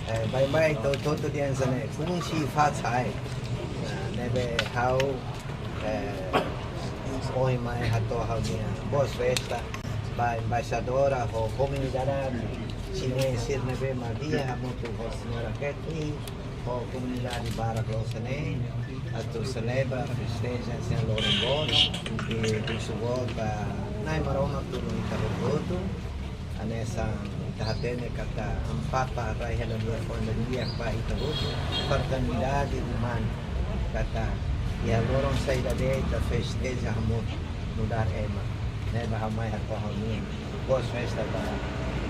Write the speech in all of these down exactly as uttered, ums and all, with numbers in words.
Eh, baibain ita hotu-hotu dehan hanesan ne'e, kunci fatsai. Nah, ne'ebé ha'u, eh, ohin mai hato'o ha'u-nia boas festas ba embaixadora ho komunidade xinesa sira ne'ebé mak hamutuk ho señora Kathleen, ho komunidade barak loos ne'e, atu selebra, festeja, hanesan loron boot, i husu boot ba Na'i Maromak tulun ita hotu-hotu, hanesan ita hatene katak Amu Papa rai hela nia fó nia lian ba ita hotu, fraternidade umana, katak iha loron saida de'it ita festeja hamutuk, nu'udar ema. Ne'ebé ha'u mai hato'o ha'u-nia boas festas ba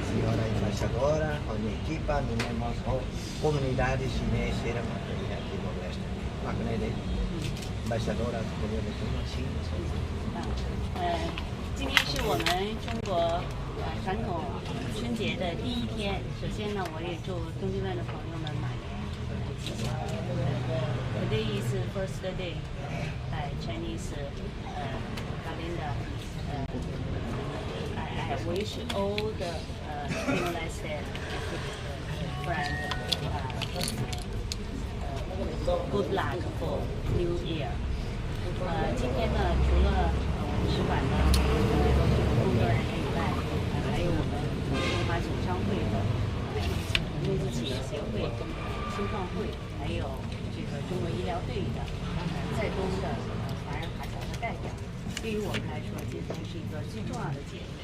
señora embaixadora, ho nia ekipa, nune'e mós ho komunidade xinesa sira mak iha Timor-Leste. Mak ne'e de'it, embaixadora, komunidade xinesa. 呃，今天是我们中国，呃，传统春节的第一天。首先呢，我也祝东帝汶的朋友们马年吉祥。Today is the first day by Chinese, uh, calendar. Uh, I, I wish all the, uh, Timor-Leste friends, uh, uh, good luck for New Year. 呃，今天呢，除了，呃，我们使馆的，呃，工作人员以外，呃，还有我们中华总商会的，呃，中资企业协会、青创会，还有这个中国医疗队的，呃，在东的，呃，华人华侨的代表。对于我们来说，今天是一个最重要的节日。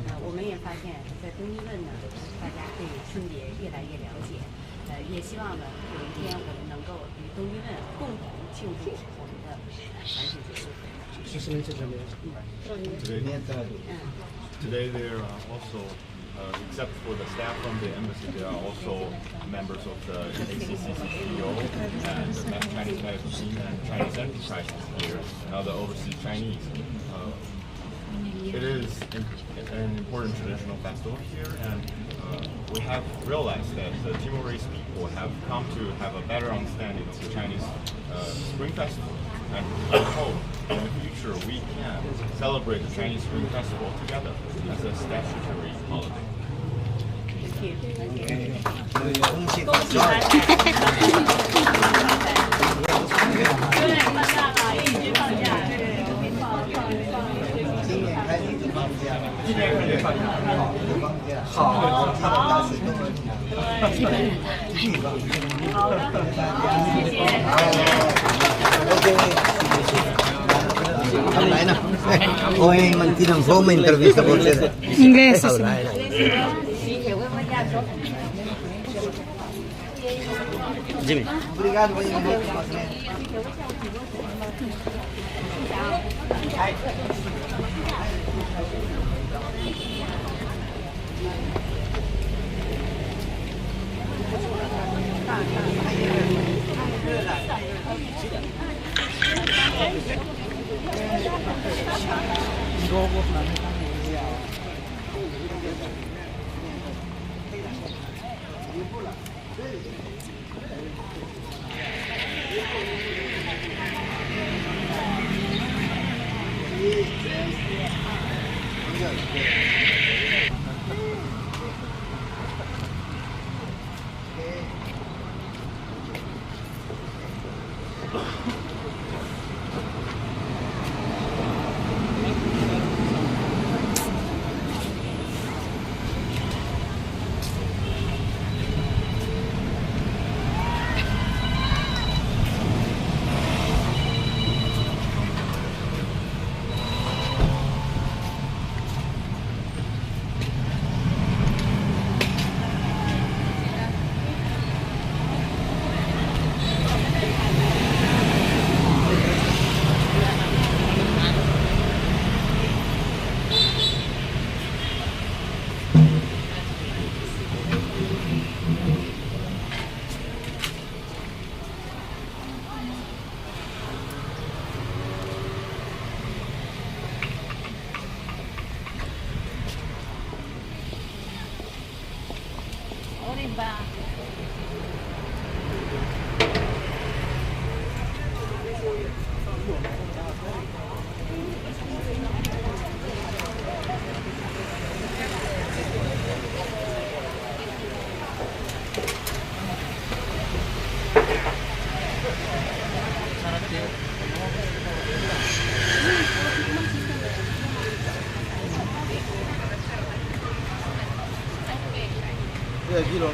呃，我们也发现，在东帝汶呢，大家对春节越来越了解。呃，也希望呢，有一天我们能够与东帝汶共同庆祝我们的传统节日。 Today, today they are, uh, also, uh, except for the staff from the embassy, they are also members of the A C C C P O and the Ma-, Chinese medical team and Chinese enterprises here, and other overseas Chinese. Uh, it is im-, an important traditional festival here, and, uh, we have realized that the Timorese people have come to have a better understanding of the Chinese, uh, Spring Festival, and we hope in the future we can celebrate the Chinese Spring Festival together as a statutory holiday. Ohin mantinan fó uma entrevista, por ser. Inglês, sim. Jimmy. Obrigado, obrigado. Lifeguard.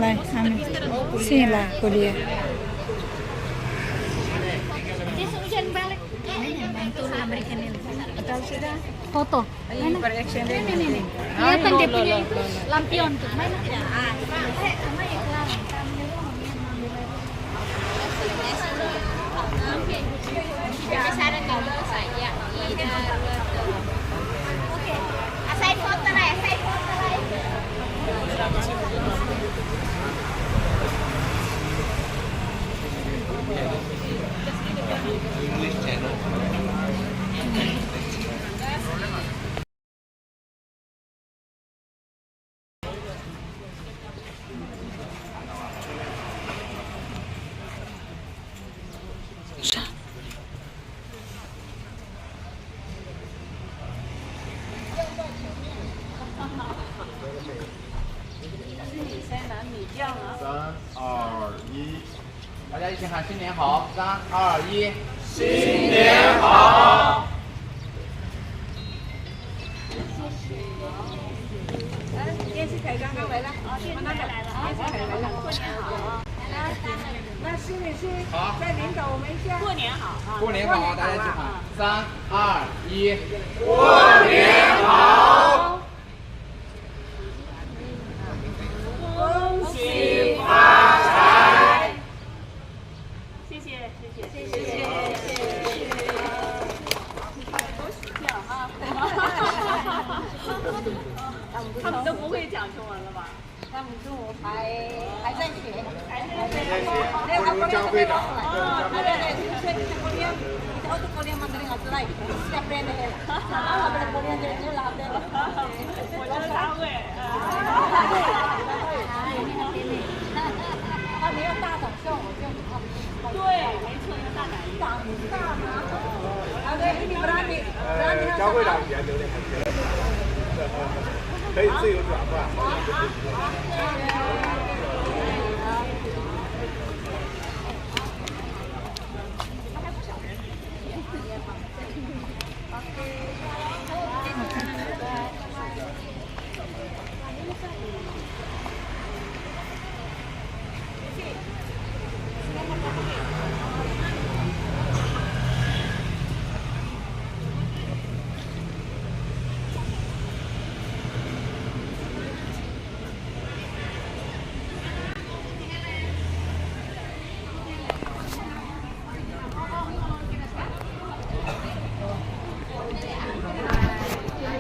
Lai, ami. Sin, lai, ko'alia. Foto. Ini, ini, ini. Kelihatan dia punya itu lampion tuh. Mana? Saya拿米酱啊。三二一。 大家一起喊新年好，三二一。新年好。哎，电视台刚刚来了，啊，电视台来了，电视台来了，过年好啊。那心里是再领导我们一下。过年好啊。过年好，大家一起喊，三二一。过年好。 恭喜发财！谢谢，谢谢，谢谢，谢谢，谢谢。多谢啊。他们都不会讲中文了吧？他们中文还，还在学。 Por un chao cuida. Eh, chao cuida. 可以自由转换。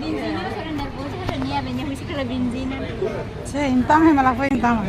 Benzina, só não nervoso, mas a minha vem, eu sei que ela é benzina. Sim, então é mala foi então.